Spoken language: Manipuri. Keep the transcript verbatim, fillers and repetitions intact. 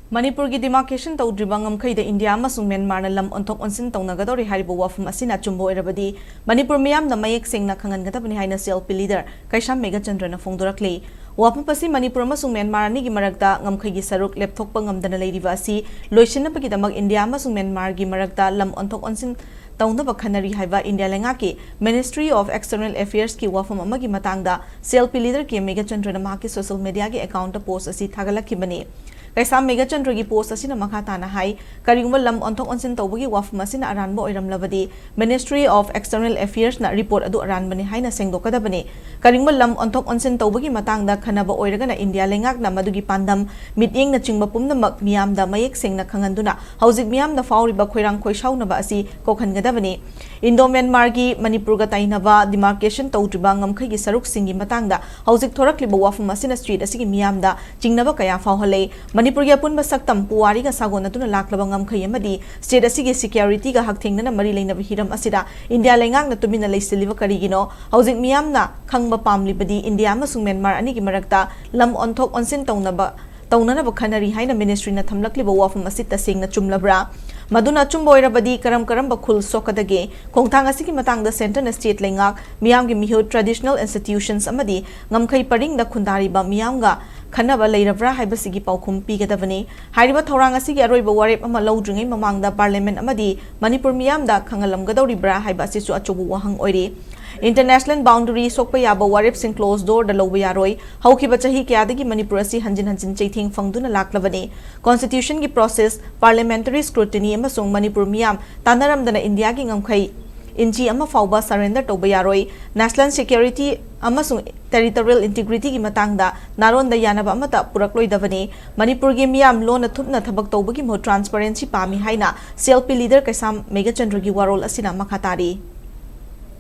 ꯃꯅꯤꯄꯨꯔꯒꯤ demarcation ꯇꯧꯗ꯭ꯔꯤꯕ ꯉꯝꯈꯩꯗ ꯏꯟꯗꯤꯌꯥ ꯑꯃꯁꯨꯡ ꯃ꯭ꯌꯥꯟꯃꯥꯔꯅ ꯂꯝ ꯑꯣꯟꯊꯣꯛ ꯑꯣꯟꯁꯤꯟ ꯇꯧꯅꯒꯗꯧꯔꯤ ꯍꯥꯏꯔꯤꯕ ꯋꯥꯐꯝ ꯑꯁꯤꯅ ꯑꯆꯨꯝꯕ ꯑꯣꯏꯔꯕꯗꯤ ꯃꯅꯤꯄꯨꯔ ꯃꯤꯌꯥꯝꯅ ꯃꯌꯦꯛ ꯁꯦꯡꯅ ꯈꯪꯍꯟꯒꯗꯕꯅꯤ ꯍꯥꯏꯅ C L P leader ꯀꯩꯁꯥꯝ ꯃꯦꯘꯆꯟꯗ꯭ꯔꯅ ꯐꯣꯡꯗꯣꯔꯛꯂꯤ꯫ ꯋꯥꯐꯝ ꯑꯁꯤ ꯃꯅꯤꯄꯨꯔ ꯑꯃꯁꯨꯡ ꯃ꯭ꯌꯥꯟꯃꯥꯔ ꯑꯅꯤꯒꯤ ꯃꯔꯛꯇ ꯉꯝꯈꯩꯒꯤ ꯁꯔꯨꯛ ꯂꯦꯞꯊꯣꯛꯄ ꯉꯝꯗꯅ ꯂꯩꯔꯤꯕ ꯑꯁꯤ ꯂꯣꯏꯁꯤꯟꯅꯕꯒꯤꯗꯃꯛ ꯏꯟꯗꯤꯌꯥ ꯑꯃꯁꯨꯡ ꯃ꯭ꯌꯥꯟꯃꯥꯔꯒꯤ ꯃꯔꯛꯇ ꯂꯝ ꯑꯣꯟꯊꯣꯛ ꯑꯣꯟꯁꯤꯟ ꯇꯧꯅꯕ ꯈꯟꯅꯔꯤ ꯍꯥꯏꯕ ꯏꯟꯗꯤꯌꯥ ꯂꯩꯉꯥꯛꯀꯤ Ministry of External Affairs ꯀꯤ ꯋꯥꯐꯝ ꯑꯃꯒꯤ ꯃꯇꯥꯡꯗ C L P leader K ꯃꯦꯘꯆꯟꯗ꯭ꯔꯅ ꯃꯍꯥꯛꯀꯤ social media ꯒꯤ account ꯇ post ꯑꯁꯤ ꯊꯥꯒꯠꯂꯛꯈꯤꯕꯅꯤ꯫ ꯀꯩꯁꯥꯝ ꯃꯦꯘꯆꯟꯗ꯭ꯔꯒꯤ post ꯑꯁꯤꯅ ꯃꯈꯥ ꯇꯥꯅ ꯍꯥꯏ, ꯀꯔꯤꯒꯨꯝꯕ ꯂꯝ ꯑꯣꯟꯊꯣꯛ ꯑꯣꯟꯁꯤꯟ ꯇꯧꯕꯒꯤ ꯋꯥꯐꯝ ꯑꯁꯤꯅ ꯑꯔꯥꯟꯕ ꯑꯣꯏꯔꯝꯂꯕꯗꯤ Ministry of External Affairs ꯅ report ꯑꯗꯨ ꯑꯔꯥꯟꯕꯅꯤ ꯍꯥꯏꯅ ꯁꯦꯡꯗꯣꯛꯀꯗꯕꯅꯤ꯫ ꯀꯔꯤꯒꯨꯝꯕ ꯂꯝ ꯑꯣꯟꯊꯣꯛ ꯑꯣꯟꯁꯤꯟ ꯇꯧꯕꯒꯤ ꯃꯇꯥꯡꯗ ꯈꯟꯅꯕ ꯑꯣꯏꯔꯒꯅ ꯏꯟꯗꯤꯌꯥ ꯂꯩꯉꯥꯛꯅ ꯃꯗꯨꯒꯤ ꯄꯥꯟꯗꯝ, ꯃꯤꯠꯌꯦꯡꯅꯆꯤꯡꯕ ꯄꯨꯝꯅꯃꯛ ꯃꯤꯌꯥꯝꯗ ꯃꯌꯦꯛ ꯁꯦꯡꯅ ꯈꯪꯍꯟꯗꯨꯅ ꯍꯧꯖꯤꯛ ꯃꯤꯌꯥꯝꯅ ꯐꯥꯎꯔꯤꯕ ꯈꯣꯏꯔꯥꯡ ꯈꯣꯏꯁꯥꯎꯅꯕ ꯑꯁꯤ ꯀꯣꯛꯍꯟꯒꯗꯕꯅꯤ꯫ ꯏꯟꯗꯣ ꯃ꯭ꯌꯥꯟꯃꯥꯔꯒꯤ ꯃꯅꯤꯄꯨꯔꯒ ꯇꯥꯏꯅꯕ demarcation ꯇꯧꯗ꯭ꯔꯤꯕ ꯉꯝꯈꯩꯒꯤ ꯁꯔꯨꯛꯁꯤꯡꯒꯤ ꯃꯇꯥꯡꯗ ꯍꯧꯖꯤꯛ ꯊꯣꯔꯛꯂꯤꯕ ꯋꯥꯐꯝ ꯑꯁꯤꯅ state ꯑꯁꯤꯒꯤ ꯃꯤꯌꯥꯝꯗ ꯆꯤꯡꯅꯕ ꯀꯌꯥ ꯐꯥꯎꯍꯜꯂꯦ꯫ ꯃꯅꯤꯄꯨꯔꯒꯤ ꯑꯄꯨꯟꯕ ꯁꯛꯇꯝ ꯄꯨꯋꯥꯔꯤꯒ ꯁꯥꯒꯣꯟꯅꯗꯨꯅ ꯂꯥꯛꯂꯕ ꯉꯝꯈꯩ ꯑꯃꯗꯤ state ꯑꯁꯤꯒꯤ security ꯒ ꯍꯛꯊꯦꯡꯅꯅ ꯃꯔꯤ ꯂꯩꯅꯕ ꯍꯤꯔꯝ ꯑꯁꯤꯗ ꯏꯟꯗꯤꯌꯥ ꯂꯩꯉꯥꯛꯅ ꯇꯨꯃꯤꯟꯅ ꯂꯩꯁꯤꯜꯂꯤꯕ ꯀꯔꯤꯒꯤꯅꯣ? ꯍꯧꯖꯤꯛ ꯃꯤꯌꯥꯝꯅ ꯈꯪꯕ ꯄꯥꯝꯂꯤꯕꯗꯤ ꯏꯟꯗꯤꯌꯥ ꯑꯃꯁꯨꯡ ꯃ꯭ꯌꯥꯟꯃꯥꯔ ꯑꯅꯤꯒꯤ ꯃꯔꯛꯇ ꯂꯝ ꯑꯣꯟꯊꯣꯛ ꯑꯣꯟꯁꯤꯟ ꯇꯧꯅꯕ, ꯇꯧꯅꯅꯕ ꯈꯟꯅꯔꯤ ꯍꯥꯏꯅ ministry ꯅ ꯊꯝꯂꯛꯂꯤꯕ ꯋꯥꯐꯝ ꯑꯁꯤ ꯇꯁꯦꯡꯅ ꯆꯨꯝꯂꯕ꯭ꯔꯥ? ꯃꯗꯨꯅ ꯑꯆꯨꯝꯕ ꯑꯣꯏꯔꯕꯗꯤ ꯀꯔꯝ ꯀꯔꯝꯕ ꯈꯨꯜ ꯁꯣꯛꯀꯗꯒꯦ? ꯈꯣꯡꯊꯥꯡ ꯑꯁꯤꯒꯤ ꯃꯇꯥꯡꯗ centre ꯅ state ꯂꯩꯉꯥꯛ, ꯃꯤꯌꯥꯝꯒꯤ ꯃꯤꯍꯨꯠ, traditional institutions ꯑꯃꯗꯤ ꯉꯝꯈꯩ ꯄꯔꯤꯡꯗ ꯈꯨꯟꯗꯥꯔꯤꯕ ꯃꯤꯌꯥꯝꯒ ꯈꯟꯅꯕ ꯂꯩꯔꯕ꯭ꯔꯥ ꯍꯥꯏꯕꯁꯤꯒꯤ ꯄꯥꯎꯈꯨꯝ ꯄꯤꯒꯗꯕꯅꯤ꯫ ꯍꯥꯏꯔꯤꯕ ꯊꯧꯔꯥꯡ ꯑꯁꯤꯒꯤ ꯑꯔꯣꯏꯕ ꯋꯥꯔꯦꯞ ꯑꯃ ꯂꯧꯗ꯭ꯔꯤꯉꯩ ꯃꯃꯥꯡꯗ parliament ꯑꯃꯗꯤ ꯃꯅꯤꯄꯨꯔ ꯃꯤꯌꯥꯝꯗ ꯈꯪꯍꯜꯂꯝꯒꯗꯧꯔꯤꯕ꯭ꯔꯥ ꯍꯥꯏꯕ ꯑꯁꯤꯁꯨ ꯑꯆꯧꯕ ꯋꯥꯍꯪ ꯑꯣꯏꯔꯤ꯫ International boundary ꯁꯣꯛꯄ ꯌꯥꯕ ꯋꯥꯔꯦꯞꯁꯤꯡ closed door ꯗ ꯂꯧꯕ ꯌꯥꯔꯣꯏ꯫ ꯍꯧꯈꯤꯕ ꯆꯍꯤ ꯀꯌꯥꯗꯒꯤ ꯃꯅꯤꯄꯨꯔ ꯑꯁꯤ ꯍꯟꯖꯤꯟ ꯍꯟꯖꯤꯟ ꯆꯩꯊꯦꯡ ꯐꯪꯗꯨꯅ ꯂꯥꯛꯂꯕꯅꯤ꯫ Constitution ꯒꯤ process, parliamentary scrutiny ꯑꯃꯁꯨꯡ ꯃꯅꯤꯄꯨꯔ ꯃꯤꯌꯥꯝ ꯇꯥꯟꯅꯔꯝꯗꯅ ꯏꯟꯗꯤꯌꯥꯒꯤ ꯉꯝꯈꯩ ꯏꯟꯆꯤ ꯑꯃ ꯐꯥꯎꯕ surrender ꯇꯧꯕ ꯌꯥꯔꯣꯏ꯫ National security ꯑꯃꯁꯨꯡ territorial integrity ꯒꯤ ꯃꯇꯥꯡꯗ ꯅꯥꯔꯣꯟꯗ ꯌꯥꯅꯕ ꯑꯃꯠꯇ ꯄꯨꯔꯛꯂꯣꯏꯗꯕꯅꯤ꯫ ꯃꯅꯤꯄꯨꯔꯒꯤ ꯃꯤꯌꯥꯝ ꯂꯣꯟꯅ ꯊꯨꯞꯅ ꯊꯕꯛ ꯇꯧꯕꯒꯤ ꯃꯍꯨꯠ transparency ꯄꯥꯝꯃꯤ ꯍꯥꯏꯅ C L P leader ꯀꯩꯁꯥꯝ ꯃꯦꯘꯆꯟꯗ꯭ꯔꯒꯤ ꯋꯥꯔꯣꯜ ꯑꯁꯤꯅ ꯃꯈꯥ ꯇꯥꯔꯤ꯫